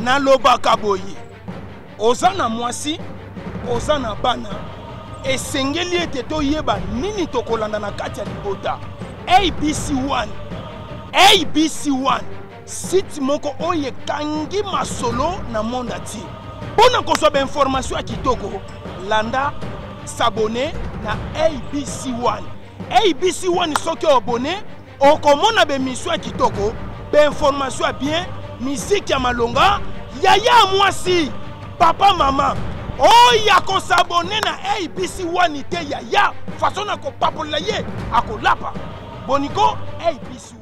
Nalobaka boye, oza na mwasi, oza na bana, esengeli ete toyeba nini tokolanda na kati ya libota. ABC1, ABC1, site moko oyo ekangi masolo na monde entier. Mpo na kozwa bainformation ya kitoko, landa s'abonner na ABC1. ABC1 soki oabonne, okomona bemission ya kitoko, bainformation ya bien, miziki ya malonga, yaya ya mwasi, papa mama oyo akosabone na ABC 1 te, yaya façon na kopapolela ye akolapa boniko. ABC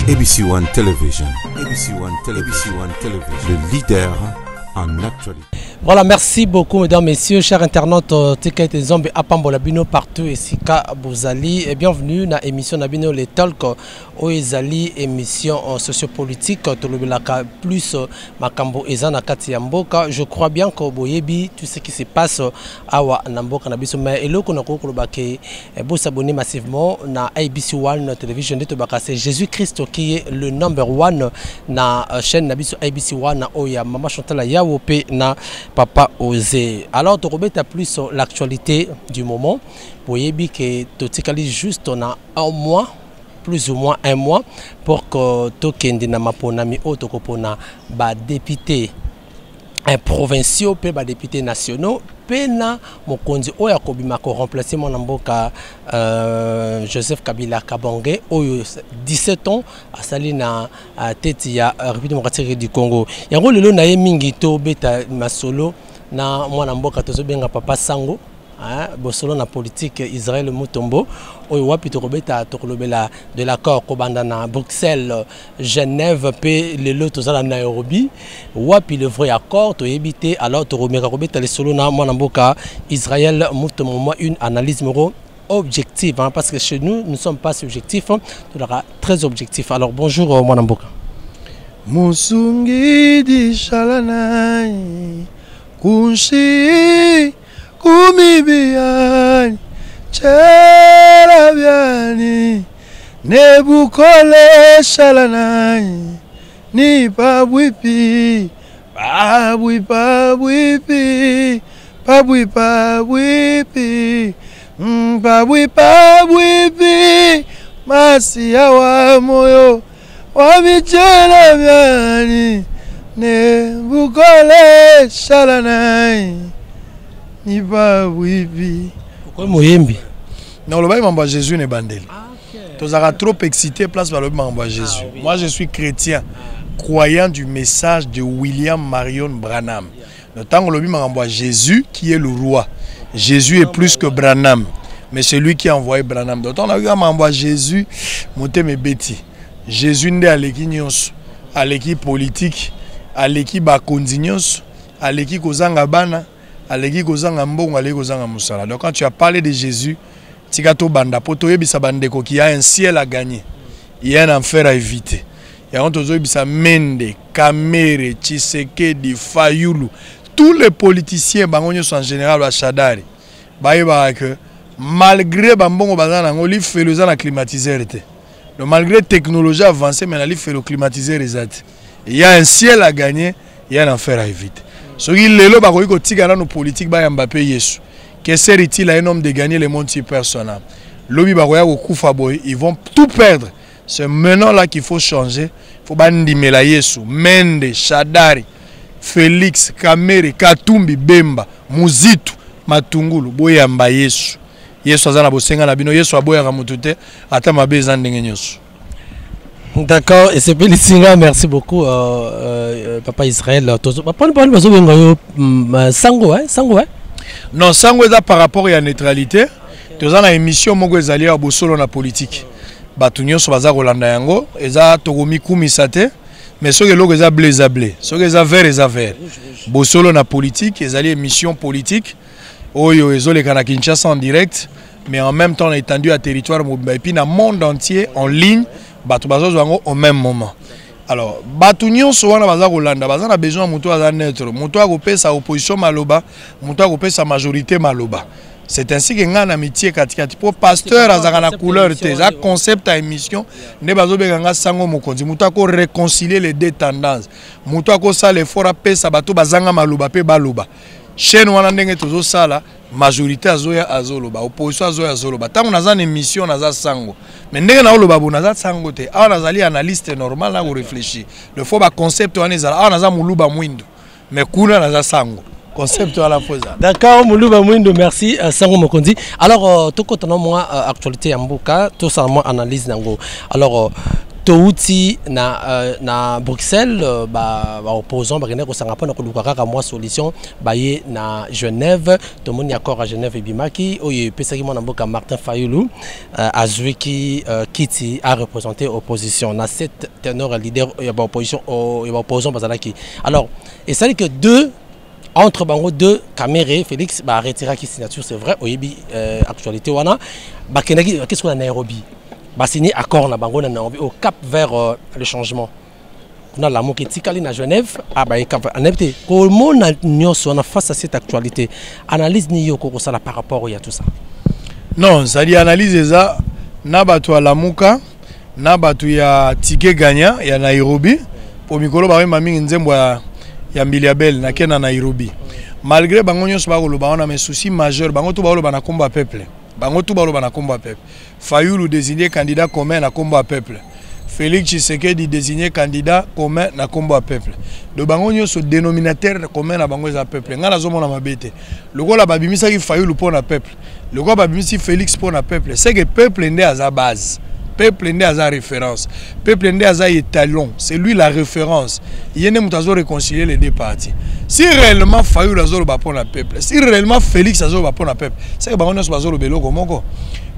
1. ABC One Television, ABC One Television, ABC One Television, le leader en actualité. Voilà, merci beaucoup, mesdames, messieurs, chers internautes, tika ete Nzambe apambola bino partout esika bozali, et bienvenue na émission na bino Les Talk, oyo ezali émission sociopolitique, tolobelaka plus makambo eza na kati ya mboka. Je crois bien que boyebi tout ce qui se passe awa na mboka na biso, mais eloko na koloba ke bosabonner massivement na ABC One Television, nde tobaka c'est Jésus-Christ qui est le number one na chaîne na biso ABC One, oyo ya Mama Chantal Yawo pe na Papa Osé. Alors tokobeta plus l'actualité du moment. Boyebi ke totikali juste na un mois, plus ou moins un mois, pour que tokende na maponami oyo tokopona ba député provinciaux mpe ba députés nationaux mpe na mokonzi oyo akobima koremplacer mwana mboka Joseph Kabila Kabange, oyo 17 ans asali na tête ya République démocratique du Congo. Yango lelo na ye mingi tobeta masolo na mwana mboka tozobenga Papa Sango, hein, bosolo na politique Israël Mutombo, oyo wapi tokobeta, tokolobela de l'accord kobanda na Bruxelles, Genève mpe lelo tozala na Nairobi. Wapi le vrai accord, toyebi te. Alors tokomeka kobeta lisolo na mwana mboka Israël Mutombo, mwa une analyse moko objective, hein, parce que chez nous, nous ne sommes pas subjectifs, hein, tozalaka très objectif. Alors bonjour, mwana mboka. Musungi dishalanai kunshi kumibiani chela byani nebukole shalanai ni pabwipi pabwi pabwipi pabwi pabwipi pabwi pabwipi masiya wa moyo wa michela byani nebukole shalanai ni pabwipi. Okomi moyembi. Na olobaki mambo ya Jésus na ebandeli, tozalaka trop excité place balobi makambo ya Jésus. Moi, je suis chrétien, croyant du message de William Marion Branham. Donc ntango olobi makambo ya Jésus qui est le roi, Jésus est plus que Branham, mais c'est lui qui a envoyé Branham. Donc ntango nayoki makambo ya Jésus, motema ebeti. Jésus nde aleki nyonso, aleki politique, aleki bakonzi nyonso, aleki kozanga bana, aleki kozanga mbongo, aleki kozanga mosala. Donc quand tu as parlé de Jésus, tika tobanda mpo toyebisa bandeko qu'il y a un ciel à gagner, il y a un enfer à éviter. Yango tozoyebisa Mende, Kamerhe, Tshisekedi, Fayulu, tous les politiciens, bango nyonso en général, bashadari, bayebaka que malgré bambongo baza nango, lifelo eza na climatiseur te. Donc malgré technologie avancée, mais na lifelo climatiseur eza te. Il y a un ciel à gagner, il y a un enfer à éviter. Soki lelo bakoki kotika nano politique, bayamba mpe Yesu. Que sert-il à un homme de gagner le monde si personne lobi bakoya kokufa boye, ils vont tout perdre. C'est maintenant là qu'il faut changer, faut bandimela Yesu. Mende, Shadari, Félix, Kamerhe, Katumbi, Bemba, Muzitu, Matungulu, boyamba Yesu. Yesu aza na bosenga na bino. Yesu aboyaka motu te, ata mabe eza ndenge nyonso. D'accord, et c'est Singa, merci beaucoup, Papa Israël. Papa, Sango, hein? Sango, hein? Non, Sango eza par rapport à la neutralité. Toza na émission moko ezali ya bosolo na politique. Bato nyonso baza kolanda yango, eza tokomikumisa te, mais soki eloko eza bleu, eza bleu, soki eza vert, eza vert. Bosolo na politique ezali émission politique oyo ezoleka na Kinshasa en direct, mais en même temps na étendu ya territoire mobimba et puis na monde entier en ligne. Bato bazozwa yango au même moment. Alors bato nyonso wana baza kolanda, baza na besoin ya moto aza neutre, moto akopesa opposition maloba, moto akopesa majorité maloba. C'est ainsi que ngai na mitie katikati, mpo pasteur azalaka na couleur te. Eza concept ya émission nde bazobenga nga sango mokonzi, moto ako réconcilier les deux tendances, moto akosala effort apesa bato bazanga maloba mpe baloba. Chaîne wana, ndenge tozosala, majorité azoya azoloba, opposition azoya azoloba. Ntango naza na émission, naza sango, mais ndenge naoloba bo, naza sango te. Awa nazali analyste normal, na koréfléchir. Le faut baconcept wana ezala. Awa naza moluba mwindo, mais kuna naza sango. Concept wana faut ezala. D'accord, moluba mwindo, merci sango mokonzi. Alors tokota na mwa actualité ya mboka, tosala mwa analyse nango. Alors touti na Bruxelles, baopposant ba bakendaki kosanga mpona koluka kaka mwa solution. Baye na Genève, tomoni accord ya Genève ebimaki, oyo epesaki mwana mboka Martin Fayulu azwiki kiti areprésenter opposition na sept ténor leader ya baopposition, ya baopposant bazalaki. Alors esali que deux entre bango deux, Kamerhe, Félix, baretiraki signature. C'est vrai, oyebi actualité wana. Bakendaki, qu'est-ce qu'on a, Nairobi, basigné accord na bango na Nairobi au cap vers le changement. Kuna Lamuka etikali na Genève, abaye cap anayebi te komona nyonso wana. Face à cette actualité, analyse nini yo okokosala par rapport ya tout ça? Non, c'est-à-dire analyse eza na bato ya Lamuka, na bato ya ticket gagnant ya Nairobi, po mikolo bayemba mingi nzembo ya Mbilia Bel nake na Nairobi. Malgré bango nyonso bakoloba wana, mais souci majeur, bango to bakoloba na nkombo ya peuple, bango tu baloba na nkombo ya peuple. Fayulu désigné candidat commun na nkombo ya peuple, Félix Tshisekedi désigné candidat commun na nkombo ya peuple. Donc bango nyonso, dénominateur commun na bango eza peuple. Ngai nazomona mabe te. Lokola babimisaki Fayulu mpo na peuple, lokola babimisi Félix mpo na peuple, c'est que peuple nde aza base, peuple nde aza référence, peuple nde aza étalon, c'est lui la référence. Ye nde moto azo réconcilier les deux parties. Si réellement Fayulu azoloba mpo na peuple, si réellement Félix azoloba mpo na peuple, c'est que bango nyonso bazoloba eloko moko.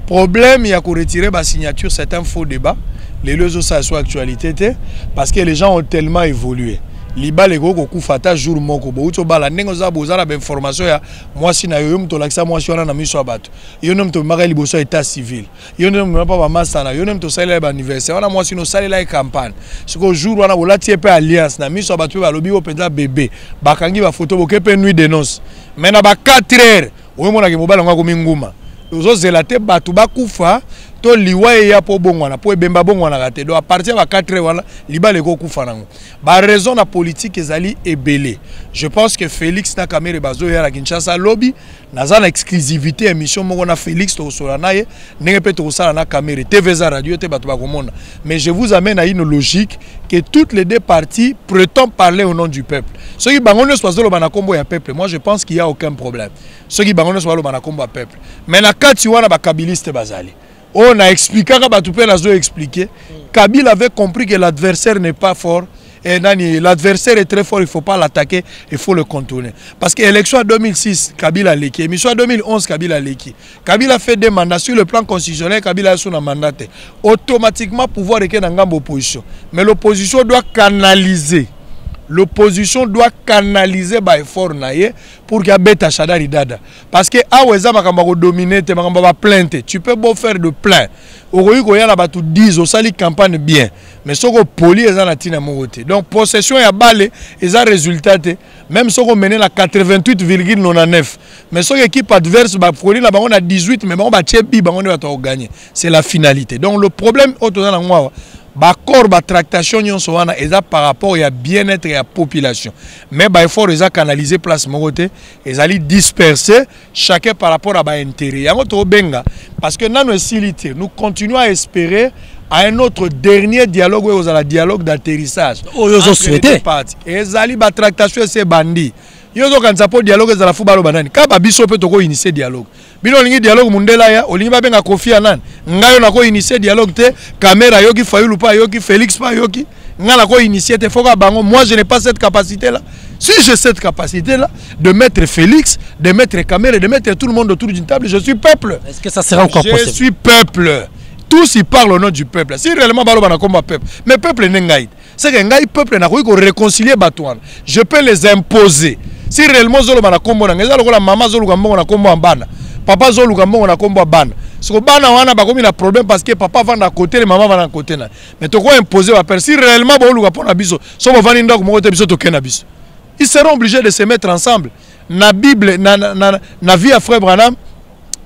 Problème ya koretirer basignature, c'est un faux débat. Lelo ezosala so actualité te, parce que les gens ont tellement évolué. Libala ekoki kokufa ata jour moko. Bouti obala, ndenge oza, boza na bainformation ya mwasi na yo. Yo moto olakisa mwasi wana na miso ya bato, yo nde moto omemaka liboso ya état civil, yo nde moto mpa bamasa na yo, nde moto osalela ye baanniversaire wana, mwasi no osalela ye campagne. Sikoyo jour wana bolati ye mpe alliance na miso ya bato, mpe balobi oyo mpenza bebe, bakangi bafoto, boke mpe nuit de noce, mais na ba 4 heures oyomonaki mobali yango akomi nguma. Ozozela te bato bakufa to liwa eya mpo bongwana, mpo ebemba bongwanaka te. Donc à partir ya ba 4 heures wana, libala ekokufa nango. Baraison na politique ezali ebele. Je pense que Félix na Kamerhe bazoya na Kinshasa lobi. Naza na exclusivité, émission moko na Félix, tokosola na ye ndenge mpe tokosala na Kamerhe. TV eza radio te, bato bakomona. Mais je vous amène à une logique que toutes les deux parties prétendent parler au nom du peuple. Soki bango nyonso bazoloba na nkombo ya peuple, moi je pense qu'il y a aucun problème. Soki bango nyonso baloba na nkombo ya peuple, mais na kati wana bakabiliste bazali. Oyo na expliquaka bato mpe nazo expliquer, Kabila avait compris que l'adversaire n'est pas fort et nani, l'adversaire est très fort, il faut pas l'attaquer, il faut le contourner. Parce que élection en 2006, Kabila leki, émission en 2011, Kabila leki. Kabila fait des mandats sur le plan constitutionnel, Kabila a son mandat. Automatiquement, pouvoir est dans l'opposition. Mais l'opposition doit canaliser. L'opposition doit canaliser ba effort na ye pour qu'il y ait Shadari dada. Parce que awa eza makambo ya kodominer te, makambo ya baplainte. Tu peux beau faire de plein, okoki koya na bato 10, osali campagne bien, mais soki opoli, eza na ntina moko te. Donc possession ya balle eza résultat te. Même soki omene na 88,99, mais soki équipe adverse bakoli na bango na 18, mais bango batie bi, bango nde bato bakogagner. C'est la finalité. Donc le problème oyo toza nango awa, baaccord, batractation nyonso wana eza par rapport ya bien-être ya population, mais baeffort eza canalisé place moko te, ezali dispersé, chacun par rapport à baintérêt. Yango tokobenga, parce que nano esili te. Nous continuons à espérer à un autre dernier dialogue oyo ozala dialogue d'atterrissage. Oyo ozosouhaite. Ezali batractation ese ebandi. Yo ozokanisa mpo dialogue ezala, fu baloba nani? Kaka babiso mpe tokoinitie dialogue. Bino olingi dialogue, mundela ya olingi babenga Kofi Annan. Ngai oyo nakoinitie dialogue te. Kamerhe ayoki, Fayulu mpe ayoki, Félix mpe ayoki, ngai nakoinitie te. Foka bango, moi je n'ai pas cette capacité là. Si j'ai cette capacité là de mettre Félix, de mettre Kamerhe, de mettre tout le monde autour d'une table, je suis peuple. Est-ce que ça sera encore je possible? Suis peuple. Tous ils parlent au nom du peuple. Si réellement baloba na kombo peuple, mais peuple nde ngai, c'est que ngai peuple nakoki koréconcilier bato wana, je peux les imposer. Si réellement ozoloba na kombo na ngai, eza lokola mama azoluka mbongo na kombo ya bana, papa azoluka mbongo na kombo ya bana. Siko bana wana bakomi na problème, parce que papa avanda à côté, mama avanda à côté na. Mais toko imposer bapère. Si réellement boluka mpo na biso, so bovandi ndako moko te, biso tokende na biso, ils seront obligés de se mettre ensemble. Na Bible, na vie ya frère Branham.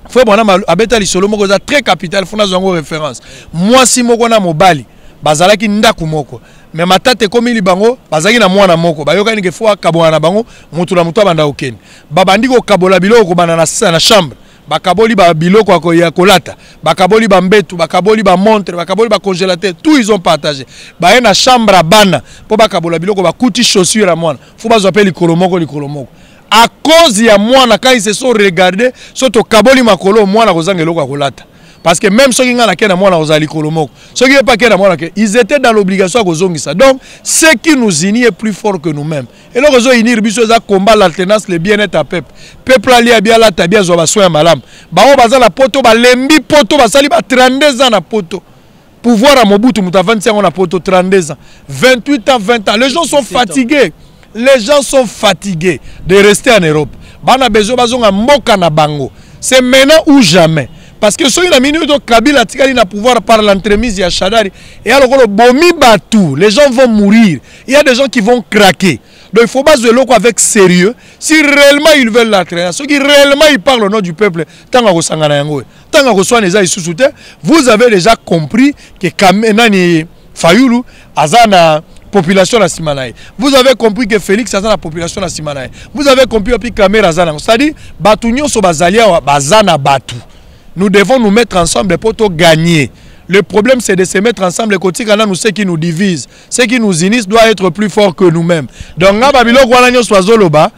Frère Branham abeta lisolo moko eza très capital, faut nazwa yango référence. Mwasi moko na mobali bazalaki ndako moko, mais matata ekomeli bango. Bazalaki na mwana moko. Bayokani ke faut akabwana na bango, motu na motu abanda kokende. Babandi kokabola biloko, kobanda na chambre. Bakaboli ba biloko ya kolata, bakaboli bambetu, bakaboli bamontre, bakaboli bacongélateur, tout ils ont partagé. Baye na chambre ya bana mpo bakabola biloko, bakuti chaussure ya mwana, faut bazwa mpe likolo moko, likolo moko, à cause ya mwana. Quand ils se sont regardés, so tokaboli makolo, mwana kozanga eloko ya kolata, parce que même soki ngai nakei na mwana, kozala likolo moko, soki ye mpe akei na mwana ke, ils étaient dans l'obligation ya kozongisa. Donc ce qui nous unit est plus fort que nous-mêmes. Eloko ezounir biso eza combat, l'alternance, le bien-être ya peuple. Peuple alia bi, alata bi, azwa basoin ya malamu. Bango baza na poto, balembi poto, basali ba 32 ans na poto. Pouvoir ya Mobutu, moto avandisi yango na poto 32 ans, 28 ans, 20 ans. Les gens sont fatigués, les gens sont fatigués de rester en Europe. Bana besoin bazonga mboka na bango. C'est maintenant ou jamais, parce que soki na minute oyo Kabila atikali na pouvoir par l'entremise ya Shadari, eya lokola bomi bato. Les gens vont mourir, il y a des gens qui vont craquer. Donc il faut bazwa eloko avec sérieux si réellement ils veulent l'alternance, soki réellement ils parlent au nom du peuple. Ntango akosangana yango, ntango akoswana eza lisusu te. Vous avez déjà compris que nani, Fayulu aza na population na nsima na ye. Vous avez compris que Félix aza na population na nsima na ye. Vous avez compris opi Kamerhe aza nango. C'est-à-dire bato nyonso bazali awa baza na bato. Nous devons nous mettre ensemble pour to gagner. Le problème, c'est de se mettre ensemble. Kotika nanu ce qui nous divise. Ce qui nous unisse doit être plus fort que nous-mêmes. Donc nga, babiloko wana nyonso bazoloba,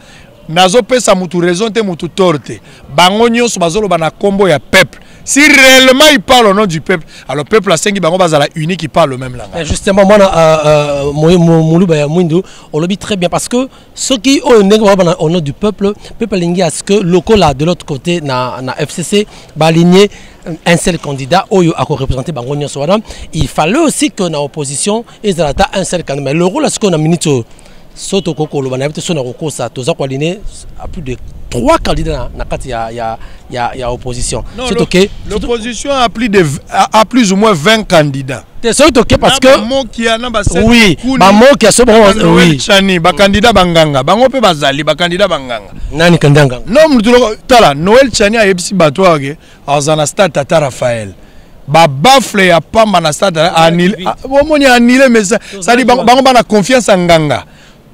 nazopesa mutu raison te, mutu tort te. Bango nyonso bazoloba na kombo ya peuple. Si réellement il parle au nom du peuple, alors peuple asengi bango bazala unique, il parle le même langage. Justement, mwana moluba ya mwindu, olobi très bien, parce que soki oyo ndenge baloba au nom du peuple, peuple alingi à ce que lokola de l'autre côté na FCC baaligné un seul candidat oyo akoreprésente bango nyonso wana, il fallait aussi que na opposition ezala ata un seul candidat. Mais le rôle, sikoyo na minute oyo, so tokoki koloba, nayebi te so na kokosa, toza koaligner à plus de trois candidats na kati ya opposition. Non, l'opposition a plus ou moins 20 candidats. Te, soki toke, parce que Bamokia na oui, bamokia so bongo, oui. Chani, bacandidat banganga, bango mpe bazali bacandidat banganga. Nani candidat nganga? Non, mutu tala, Noël Chani ayebisi bato ake aza na stade Tata Raphaël, babaffle ya pamba na stade, omoni anile. Mais sadi bango bana confiance ya nganga.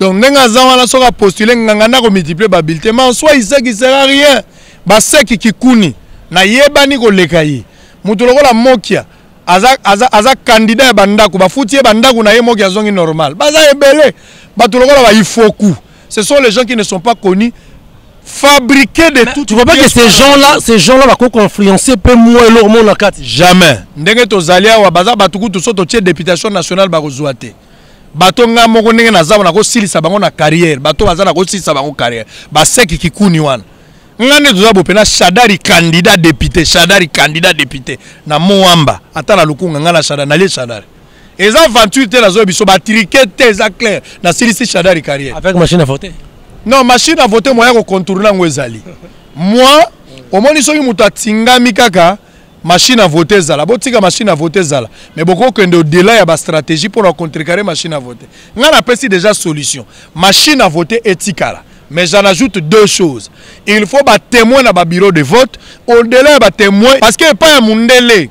Donc ndenge aza wana, soki apostule, nganga nde akomultiplie babulletin, mais en soi il sait qu'il sera rien. Baseki kikuni nayebani koleka ye. Moto lokola Mokia aza candidat ya bandako, bafuti ye bandako na ye. Moki azongi normal. Baza ebele, bato lokola baifoku, ce sont les gens qui ne sont pas connus, fabriqués de toutes. Tu vois pas que ces gens-là bakoki influencer mpe mwa eloko moko na kati? Jamais. Ndenge tozali awa, baza bato kutu so totie députation nationale, bakozwa te. Bato nga moko ndenge naza, nakosilisa bango na carrière. Bato baza, nakosilisa bango carrière. Baseki kikuni wana, nga nde toza bopena. Shadari candidat député, Shadari candidat député na Moamba, ata na Lukunga, nga na Shadari nalie. Shadari eza aventure te, nazoyebi biso batriquer te, eza clair. Nasilisi Shadari carrière. Avec machine à voter? Non, machine à voter, moya kocontourner yango ezali. Moi, omoni, soki moto atingami kaka machine à voter ezala, botika machine à voter ezala, mais bokokende au-delà ya bastratégie mpona contrecarrer machine à voter. Ngai napesi déjà solution: machine à voter etikala, mais j'en ajoute deux choses. Il faut batémoin na babureau de vote, au-delà ya batémoin, parce que epai ya mundele,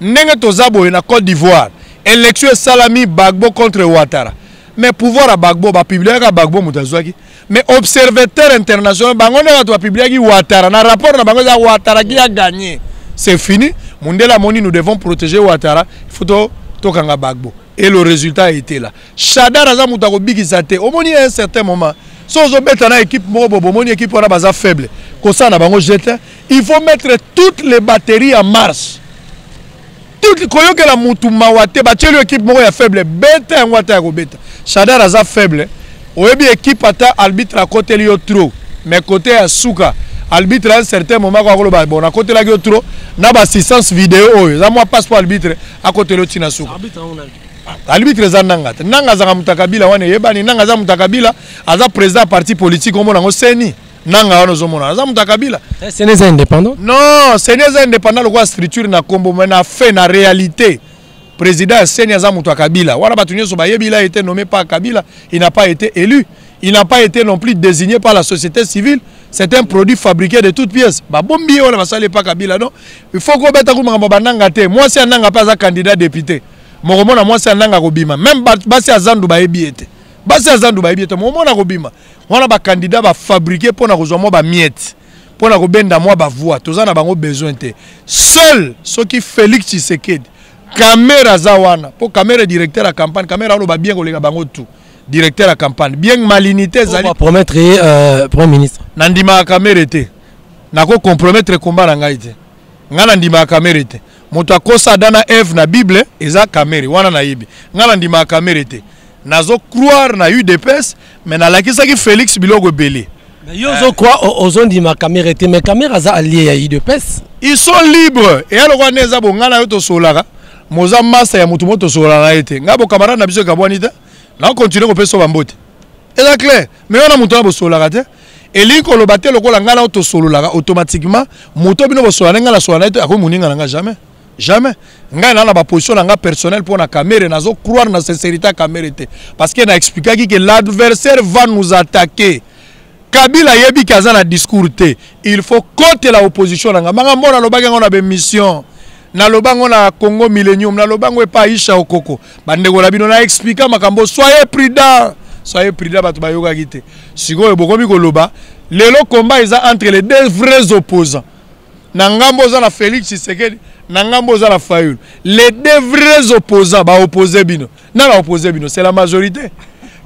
ndenge toza boye na Côte d'Ivoire, élection esalami, Gbagbo contre Ouattara, mais pouvoir ya Gbagbo, bapubliaka Gbagbo moto azwaki, mais observateur international, bango nde bato bapubliaki Ouattara. Na rapport na bango eza Ouattara qui a gagné, c'est fini. Mundele amoni, nous devons protéger Ouattara, il faut tokanga Gbagbo, et le résultat a été là. Shadar aza moto akobikisa te. Omoni, à un certain moment, so ozobeta na équipe moko bobo, omoni équipe wana baza faible, kosala na bango jete, il faut mettre toutes les batteries en marche, toutes. Koyokela mutu mawa te. Batieli équipe moko ya faible, beta yango ata ya kobeta. Shadar aza faible. Oyebi équipe, ata arbitre akoteli yo trop, mais côté ya suka, arbitre à un certain moment akoloba: bon, nakotelaki yo trop na baassistance vidéo oyo eza mwa passe po arbitre akoteli yo ntina suka. Arbitre eza Nanga te. Nanga azalaka moto ya Kabila, wana eyebani. Nanga aza moto ya Kabila, aza président ya parti politique, omona yango seni. Nanga wana ozomona aza moto ya Kabila. CENI eza indépendant? Non, CENI eza indépendant lokola structure na kombo, mais na fait, na réalité, président ya CENI aza moto ya Kabila. Wana bato nyonso bayebi. Il a été nommé par Kabila, il n'a pas été élu. Il n'a pas été non plus désigné par la société civile. C'est un produit fabriqué de toutes pièces. Babombi ye wana, basali epa Kabila. Non, il faut kobeta ku makambo bananga te. Mwasi ya Nanga mpe aza candidat député. Mokomona mwasi ya Nanga kobima. Même basi ya zandu bayebi ye te. Basi ya zandu bayebi ye te. Mokomona kobima wana, bacandidat bafabriqué mpo na kozwa mwa bamiettes, mpo na kobenda mwa bavoix. Toza na bango besoin te. Seul soki Félix Tshisekedi, Kamerhe aza wana, mpo Kamerhe directeur ya campagne. Kamerhe aloba bien koleka bango tout. Directeur ya campagne bien, malinité ezali. Promettre premier ministre. Nandimaka Kamerhe te. Nakocompromettre komba na ngai te. Ngai nandimaka Kamerhe te. Moto akosa Adam na Eve na Bible eza Kamerhe wana. Nayebi, ngai nandimaka Kamerhe te. Nazocroire na UDPS, mais nalakisaki Félix biloko ebele. Yo ozocroire, ozondima Kamerhe te, mais Kamerhe aza allié ya UDPS. Ils sont libres. Eya lokola nde eza bo, ngai na yo tosololaka, moza masa ya motu mo tosololaka na ye te. Ngai bocamarade na biso ekabwani te, nakocontinue kopesa bambote, eza clair. Mais wana moto wana bosololaka te, elingi koloba te lokola ngai na yo tosololaka, automatiquement moto bino bosolola nde ngai nasolola na ye te, akomi moninga na ngai. Jamais, jamais. Ngai naa na baposition na ngai personnel mpo na Kamerhe. Nazo croire na sincérité ya Kamerhe te, parce que na expliquaki que l'adversaire va nous attaquer. Kabila ayebi ke aza na discours te. Il faut kotela opposition na ngai. Makambo nalobaki yango na bémission, naloba yango na Congo Millennium, naloba yango epa Aisha Okoko, bandeko na bino. Na explika makambo: soyez prudent, soyez prudent. Bato bayokaki te. Sikoyo bokomi koloba lelo combat eza entre les deux vrais opposants. Na ngambo oza na Félix Tshisekedi, na ngambo oza na Fayulu. Les deux vrais opposants baoppose bino na baoppose bino, c'est la majorité.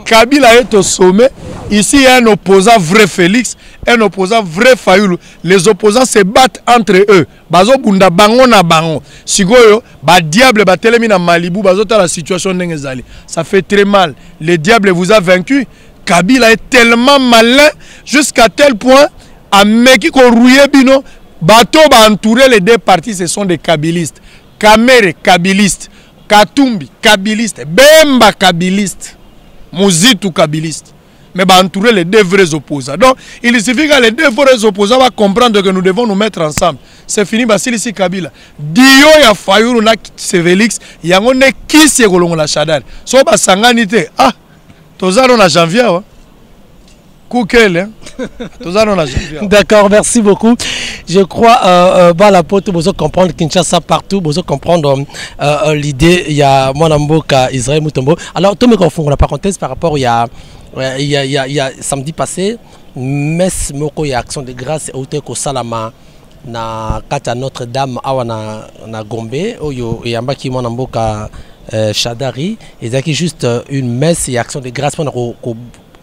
Kabila est au sommet. Ici, il y a un opposant vrai Félix, un opposant vrai Fayulu. Les opposants se battent entre eux. Bazo bunda bango na bango. Sikoyo, ba diable batelemi na Malibu, bazo la situation ndenge ezali. Ça fait très mal. Le diable vous a vaincu. Kabila est tellement malin jusqu'à tel point ameki korouiller bino. Bato ba entourer les deux partis, ce sont des kabilistes. Kamerhe kabiliste, Katumbi kabiliste, Bemba kabiliste, Muzitu kabiliste. Mais bah, entourer les deux vrais opposants. Donc, il suffit que les deux vrais opposants vont comprendre que nous devons nous mettre ensemble. C'est fini, basilisi Kabila. Duo ya Fayulu na Félix, yango nde kisi ekolongola Shadary. So basangani te. Ah, tozalo na janvier wa. Koukele, tozalo na janvier. D'accord, merci beaucoup. Je crois, bah, la pote, vous comprendre Kinshasa partout, vous comprendre l'idée, il y a mwana mboka Israël Mutombo. Alors, tout me confond la parenthèse par rapport, il y a samedi passé, messe moko ya action de grâce euti kosalama na kati ya Notre-Dame awa na Gombe, oyo eyambaki mwana mboka Shadary. Ezalaki juste une messe ya action de grâce mpona ko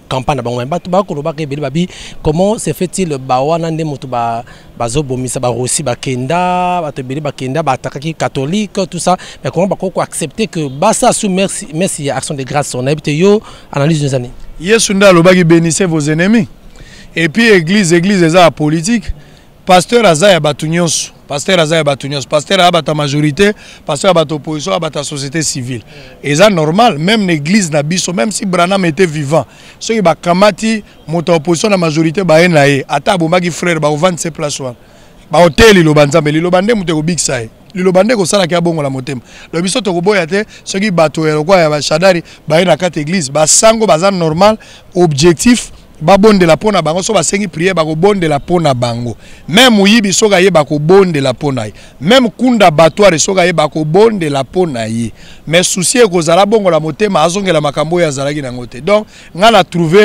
campagne na bango. Bato bakolobaka ebele, babi comment se fait-il bawana nde moto bazobomisa barosi, bakenda bato ebele, bakenda baatakaki catholique, tout ça. Mais comment bakoki koaccepter que basala su messe ya action de grâce? Nayebi te, yo analyse eza nini? Yesu nde alobaki: "Bénissez vos ennemis." Et puis église eza ya politique. Pasteur aza ya bato nyonso. Pasteur aza ya bato nyonso. Pasteur aya bato ya majorité, pasteur ya bato opposition, ya bato ya société civile. Eza normal. Même na église na biso, même si Branham était vivant, soki bakamati moto ya opposition na majorité, baye na ye, ata abomaki frère, bakovandisa place wana, baoteye liloba Nzambe. Liloba nde moto ekobikisa ye, liloba nde ekosalaki abongola motema. Lo biso tokoboya te soki bato ya lokwa ya bashadari baye na kati église. Basango baza normal, objectif babondela mpo na bango. So basengi prière, bakobondela mpo na bango. Même moyibi soki aye, bakobondela mpo na ye. Même kunda batware soki aye, bakobondela mpo na ye. Mais souci ekozala bongola motema, azongela makambo oyo azalaki nango te. Donc ngai na trouve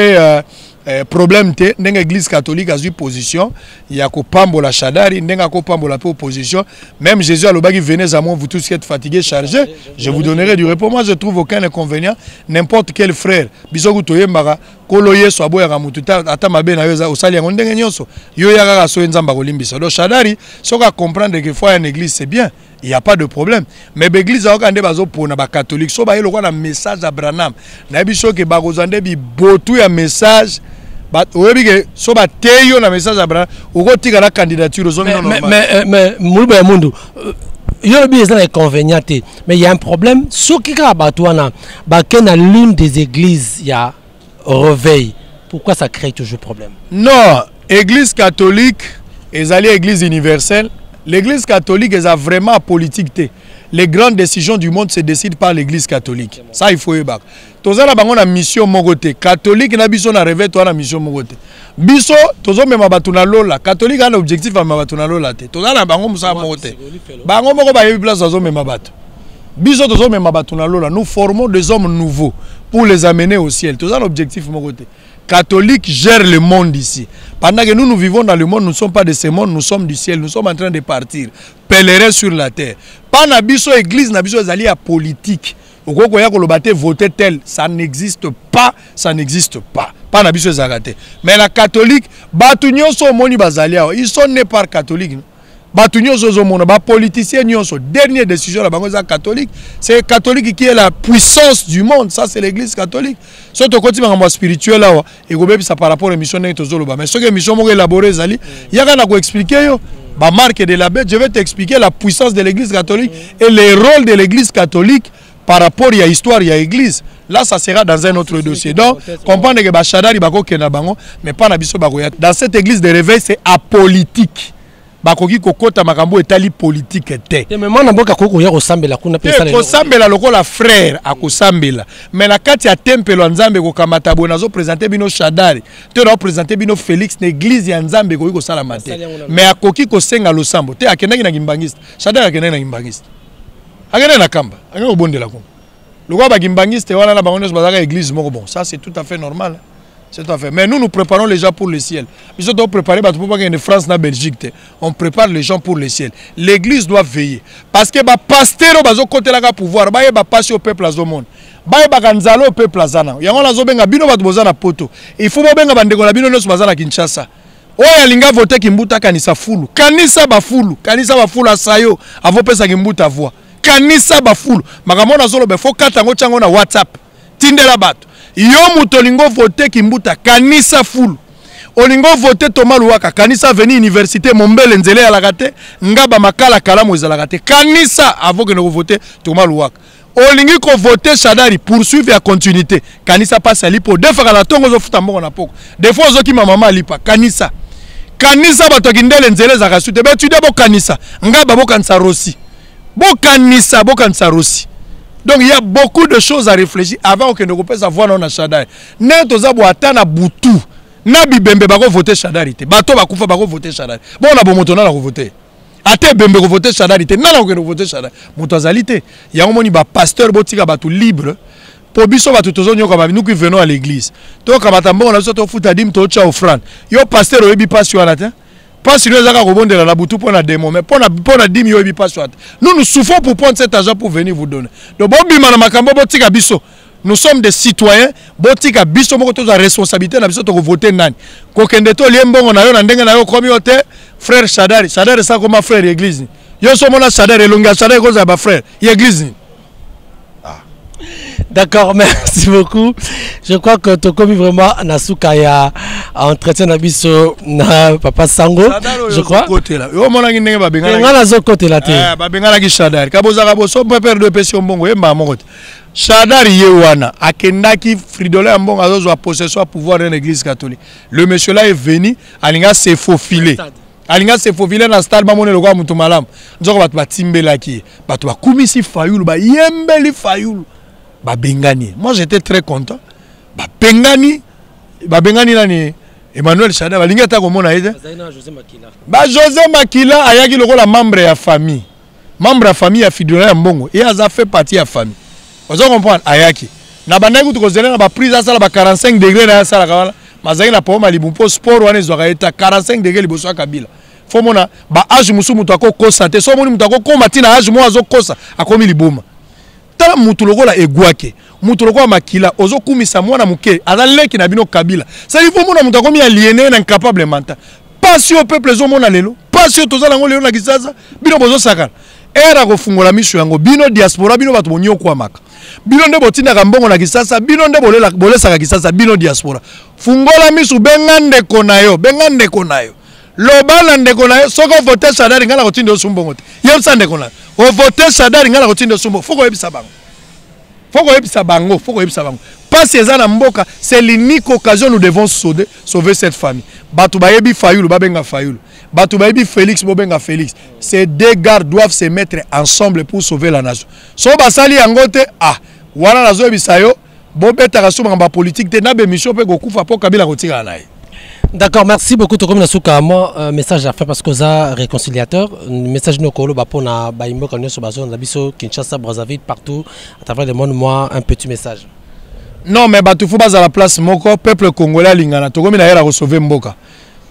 problème te ndenge église catholique azwi position ya kopambola Shadary, ndenge akopambola mpe opposition. Même Jésus alobaki: "Venez à moi, vous tous qui êtes fatigués, chargés, je vous donnerai du repos." Moi, je trouve aucun inconvénient. N'importe quel frère, biso ku toyembaka Kolo Yesu aboyaka motu ata mabe na yo osali yango ndenge nyonso, yo ya kaka soki Nzambe akolimbisa. Donc Shadary soki acomprendre que foi en église, c'est bien, il y a pas de problème. Mais baeglise ayoka nde bazopona bacatholique so baye lokwa na message ya Branham. Nayebi soki bakozwa nde bibotu ya message. Oyebi ke so bateyi yo na message ya Branham, okotika na candidature, ozongi. Mais Moluba ya Mundu, yo lobi eza na inconvénient te, mais il y a un problème. Soki kaka bato wana bake na l'une des églises ya réveil, pourquoi ça crée toujours problème? Non, église catholique ezali église universelle. L'église catholique eza vraiment politique te. Les grandes décisions du monde se décident par l'église catholique. Ça, il faut yebaka. Toza na bango na mission moko te. Catholique na biso na réveil, toza na mission moko te. Biso tozomema bato na lola. Catholique ana objectif amema bato na lola te. Toza na bango mosala moko te. Bango moko bayebi place bazomema bato. Biso tozomema bato na lola. Nous formons des hommes nouveaux pour les amener au ciel. Toza na objectif moko te. Catholique gère le monde ici. Pendant que nous, nous vivons dans le monde, nous ne sommes pas de ce monde, nous sommes du ciel, nous sommes en train de partir. Pèlerins sur la terre. Pas na biso église, na biso ezali ya politique. Okoki koya koloba te voter tel, ça n'existe pas, ça n'existe pas. Pas na biso ezalaka te. Mais la catholique, bato nyonso omoni bazali awa, ils sont nés par catholique. Bato nyonso ozomona, bapoliticien nyonso, dernière décision na bango eza catholique. C'est catholique qui est la puissance du monde, ça c'est l'église catholique. So tokoti makambo ya spirituel awa, ekobebisa par rapport à émission ndenge tozoloba. Mais soki émission moko élaboré ezali, yaka na koexpliquer yo ba marque de la bête, je vais t'expliquer la puissance de l'église catholique et les rôles de l'église catholique par rapport à l'histoire ya église. Là, ça sera dans un autre dossier. Donc, comprendre que ba Shadari bakokenda bango, mais pas na biso bakoya. Dans cette église de réveil, c'est apolitique. Bakoki kokota makambo etali politique te. Te, mais mwana mboka akoki koya kosambela kuna mpe Te, esala eloko. Kosambela lokola frère akosambela, mais na kati ya tempelo ya Nzambe kokamata boye, nazoprésente bino Shadari te, nazoprésente bino Félix na église ya Nzambe, ekoki kosalama te. Basali yango na Mais akoki kosenga losambo te. Akendaki na kimbangiste, Shadari akendaki na kimbangiste, akendaki na Kamba, akendaki kobondela kuna lokola bakimbangiste wana na bango nyonso bazalaka église moko. Bon, ça c'est tout à fait normal, hein. C'est tout à fait. Mais nous, nous préparons les gens pour le ciel. Nous sommes préparés pour pas gagner France na Belgique te. On prépare les gens pour le ciel. L'église doit veiller. Parce que ba pasteur bazo côté la pouvoir, ba ba passer au peuple azo monde. Ba ba kanzalo au peuple azana. Yango nazo benga bino bato boza na poto. Il faut bo benga bandeko na bino nyonso baza na Kinshasa. Oyo alinga voter Kimbuta, kanisa fulu. Kanisa ba fulu, kanisa ba fulu asayo avo pesa Kimbuta voix. Kanisa ba fulu. Makambo nazo loba faut kata ngo chango na WhatsApp. Tindela bato. Yo moto olingo vote Kimbuta, kanisa fulu. Olingo vote Thomas Luhaka, kanisa veni université Mombele nzele alaka te, ngaba makala kalamu ezalaka te. Kanisa avant que ne vote Thomas Luhaka. Olingi ko vote Shadari, poursuivre ya continuité. Kanisa passe alipo, deux fois na tongo ozofuta mbongo na poko. Des fois ozokima mama alipa, kanisa. Kanisa bato kindele nzele ezalaka su te. Betude bokanisa, ngaba bokanisa Rossi. Bokanisa, bokanisa Rossi. Donc il y a beaucoup de choses à réfléchir avant que ne kopesa voix na Shadari. Ne toza bo ata na butu. Na bibembe bako voter Shadari te. Bato bakufa bako voter Shadari. Bon na bomoto na ko voter. Ate bembe ko voter Shadari te. Na na ko voter Shadari. Moto azali te. Yango moni ba pasteur botika bato libre. Po biso bato tozo nyoka ba nous qui venons à l'église. To kamata mbongo na biso to futa dîme to tcha offrande. Yo pasteur oyebi pasi wana te. Pasi no ezaka kobondela na butu pona démon, mais pona dîme yo oyebi pasi wana te. Nous, nous souffrons pour prendre cet argent pour venir vous donner. Donc bobima na makambo botika biso. Nous sommes des citoyens, botika biso moko toza responsabilité na biso to voter nani. Kokende to lie mbongo na yo na ndenge na yo komi yo te frère Shadari, Shadari ça comme frère église. Yo so mona Shadari elonga Shadari koza ba frère église. D'accord, merci beaucoup. Je crois que tokomi vraiment na suka ya entretien na biso na papa Sango. Shadari oyo Je crois. ozokotela. Yo omonaki ndenge babenganaki. Nga nazokotela te. Eh, babenganaki Shadari. Kabozaka boso mpe père de pesi yo mbongo yemba moko te. Shadari ye wana akendaki Fridolin ya mbongo azozwa possession ya pouvoir na église catholique. Le monsieur là est venu, alinga se faufiler. Stade. Alinga se faufiler na stade bamone lokola mutu malamu. Nzoko bato batimbelaki ye. Bato bakumisi Fayulu, bayembeli Fayulu. Babengani. Moi j'étais très content. Babengani, babengani nani Emmanuel Shadari balingi ata komona ye te. Bazali na José Makila. Ba José Makila ayaki lokola membre ya famille. Membre ya famille ya Fridolin ya mbongo. Et aza fait partie ya famille. Ozo comprendre ayaki. Na bandaki kutu kozela na ba prise asala ba 45 degrés na asala wana. Mazaki na poma libu po sport wana ezwaka eta 45 degrés liboso ya Kabila. Faut mona ba âge musu mutu akokosa te. So moni mutu akokoma tina âge mo azokosa akomi liboma. Tala mutu lokola egwake, mutu lokola Makila ozokumisa mwana moke aza leki na bino Kabila. Ça il faut mona mutu akomi aliéné na incapable mental. Pasi au peuple ezomona lelo, pasi oyo toza nango lelo na Kinshasa, bino bozosakana. Era kofungola miso yango bino diaspora, bino bato bonyokwamaka. Bino nde botindaka mbongo na Kinshasa, bino nde bolesaka Kinshasa, bino diaspora. Fungola miso, benga ndeko na yo, benga ndeko na yo. Loba na ndeko na yo, soki ovote Shadari nga na kotinda yo su mbongo te. Yebisa ndeko na yo. Ovote Shadari nga na kotinda yo su mbongo. Faut koyebisa bango. Faut koyebisa bango, faut koyebisa bango. Pasi eza na mboka, c'est l'unique occasion nous devons sauver, sauver cette famille. Bato bayebi Fayulu, babenga Fayulu. Bato bayebi Félix, bobenga Félix. Ces deux gars doivent se mettre ensemble pour sauver la nation. So basali yango te, ah, wana nazoyebisa yo, bobetaka so makambo ya politique te, na bemission mpe kokufa mpo Kabila kotikala na ye. D'accord, merci beaucoup. Tokomi na suka moi euh, message à faire parce que ça réconciliateur, message no kolo ba pona ba imboka nyoso bazo na biso Kinshasa, Brazzaville partout à travers le monde moi un petit message. Non mais bato faut bazala place moko peuple congolais alingana tokomi na yela ko sauver mboka.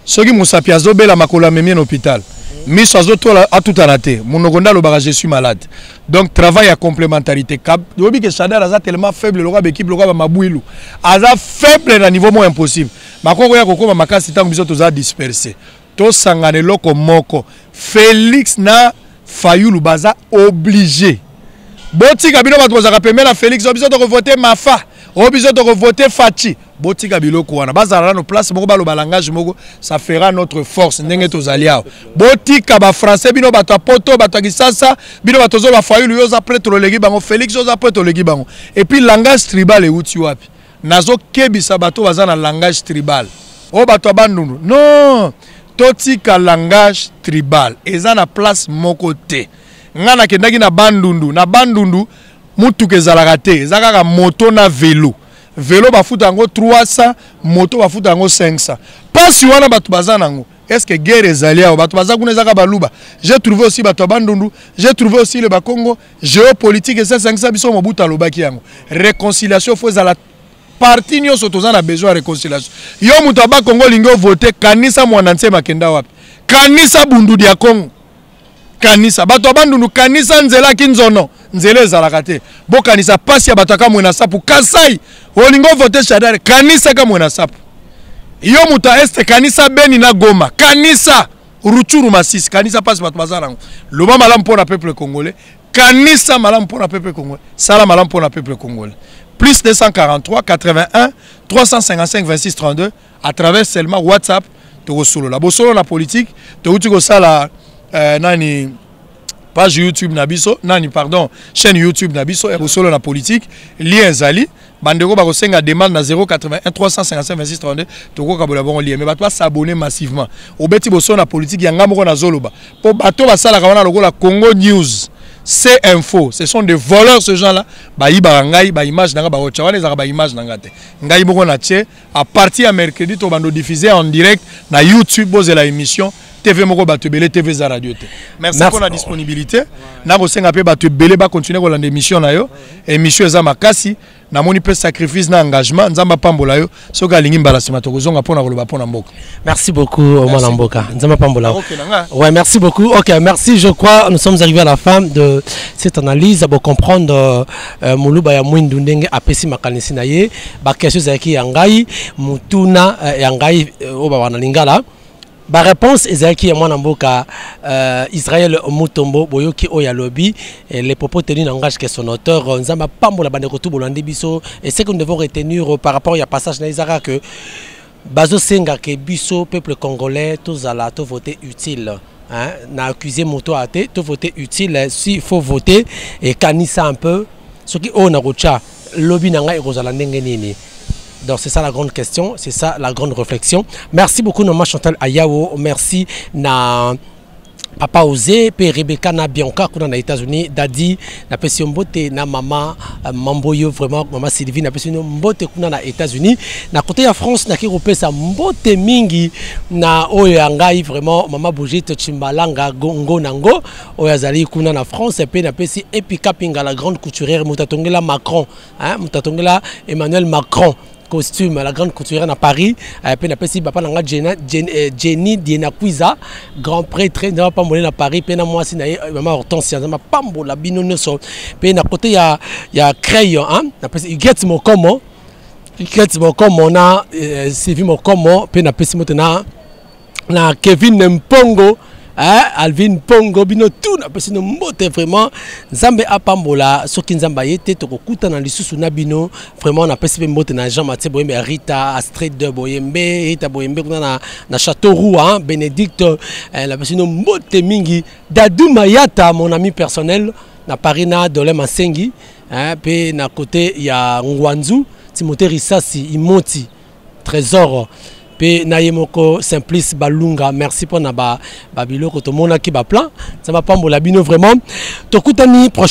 Soki mosapi azobela makolo amemi na hôpital. Miso azotola atutana te monoko nde alobaka je suis malade. Donc travail ya complémentarité. Oyebi ke Shadary aza tellement faible lokola ba équipe lokola ba Mabwilu. Aza faible na niveau moko impossible. Bakoki koya kokoma makasi ntango biso toza disperse. Tosangana eloko moko. Felix na Fayulu baza obligé. Botika bino bato bozalaka pembeni na Felix, oyo biso tokovote Mafa, oyo biso tokovote Fatshi. Botika biloko wana, bazala nano place moko, baloba langage moko, ça fera notre force ndenge tozali awa. Botika ba français bino bato ya poto, bato ya Kisasa, bino bato ozoba Fayulu, yo oza prêtre oleki bango, Felix oza prêtre oleki bango. Et puis langage tribal euti wapi? Nazokebisa bato baza na langage tribal. Oyo bato ya Bandundu, non, totika langage tribal, eza na place moko te. Nga nakendaki na Bandundu, na Bandundu mutuka ezalaka te, eza kaka moto na velo. Velo bafuta yango 300, moto bafuta yango 500. Pasi wana bato baza nango. Est-ce que guerre ezali awa? Bato baza kuna ezaka baluba. J'ai trouvé aussi bato ya Bandundu, j'ai trouvé aussi le Bakongo. Géopolitique esa sangisa biso Mobutu alobaki yango. Réconciliation faut ezala parti nyonso toza na besoin ya réconciliation. Yo moto ya Bakongo olingi ovote, kanisa mwana nsema akenda wapi? Kanisa Bundu ya Kongo. Kanisa bato ya Bandundu, kanisa nzela Kinzono, nzela ezalaka te. Bokanisa pasi ya bato ya Kamwena Sapu, Kasai, olingi ovote Shadary, kanisa Kamwena Sapu. Yo moto ya Est, kanisa Beni na Goma, kanisa Rutshuru Masisi, kanisa pasi bato baza nango. Loba malamu mpona peuple congolais, kanisa malamu mpona peuple congolais, sala malamu mpona peuple congolais. Plus 243 81 355 26 32 à travers seulement WhatsApp tokosolola bosolo na politique. Touti kosala nani page YouTube na biso, nani pardon, chaîne YouTube na biso ya bosolo na politique, lien ezali. Bandeko bakosenga demande na 081 355 26 32, tokokabola bongo lien, mais bato basabonner massivement. Obeti bosolo na politique ya nga moko nazoloba po bato basalaka wana lokola Congo News, C Info, ce sont des voleurs ces gens-là. Bayibaka ngai ba image na nga, baotya wana ezalaka ba image na nga te, ngai moko na tie. À partir ya mercredi tobando diffuser en direct na YouTube, bozela émission TV moko bato ebele, TV eza radio te. Merci pour la disponibilité. Nakosenga mpe bato ebele bacontinue kolanda émission na yo. Émission eza makasi, namoni mpe sacrifice na engagement. Nzambe apambola yo. Soki alingi, mbala nsima tokozonga mpona koloba mpona mboka. Merci beaucoup, mwana mboka. Nzambe apambola. Ok, na nga. Ouais, merci beaucoup. Ok, merci. Je crois nous sommes arrivés à la fin de cette analyse pour comprendre Moluba ya Mwindu ndenge apesi makanisi na ye. Ba question ezalaki ya ngai, mutuna ya ngai oyo ba na lingala. Ba réponse ezalaki ya mwana mboka Israël Mutombo. Boyoki oyo alobi, les propos tenus n'engagent que son auteur. Nzambe apambola bandeko tu bolandi biso. Et ce que nous devons retenir par rapport ya passage na ezaka que bazosenga ke biso peuple congolais tozala tovote utile, hein, na accusé moto ate tovote utile. S'il faut voter, ekanisa un peu soki oyo nakotya lobi na ngai ekozala ndenge nini. Donc c'est ça la grande question, c'est ça la grande réflexion. Merci beaucoup Maman Chantal Ayao, merci na Papa Osé, pe Rebecca na Bianca kuna na États-Unis, Dadi napesi yo mbote na mama Mamboyo, vraiment mama Sylvie napesi yo mbote kuna na États-Unis. Na côté ya France naki kopesa mbote mingi na oyo ya ngai vraiment mama Brigitte Chimbalanga Ngo nango oyo azali kuna na France, pe napesi Epika Pinga la grande couturière, moto atongela Macron, hein, moto atongela Emmanuel Macron costume, la grande couturière na Paris, pe napesi papa nanga Jenny Diena Kwiza, grand prêtre nzambe apambola na Paris, pe na mwasi na ye mama Hortensia, nzambe apambola bino nyonso. Pe na côté ya Crayon, hein, napesi Huguette Mokomo, Huguette Mokomo na Sylvie Mokomo, pe napesi moto na Kevin Mpongo, hein, Alvin Mpongo, bino tout napesi no mbote vraiment. Nzambe apambola. Soki Nzambe aye te, tokokutana lisusu na bino vraiment. Napesi mpe mbote na Jean Mathieu Boyembe, Rita Astrid Boyembe, Rita Boyembe kuna na Châteauroux, hein, Bénédicte, napesi no mbote mingi. Dadou Mayata, mon ami personnel na Paris, na Dolem Asengi. Hein, pe na côté ya Ngwanzu, Timothée Risasi Imoti Trésor, pe na ye moko Simplice Balunga, merci mpona ba biloko tomonaki, ba plan. Nzambe apambola bino vraiment. Tokutani prochain.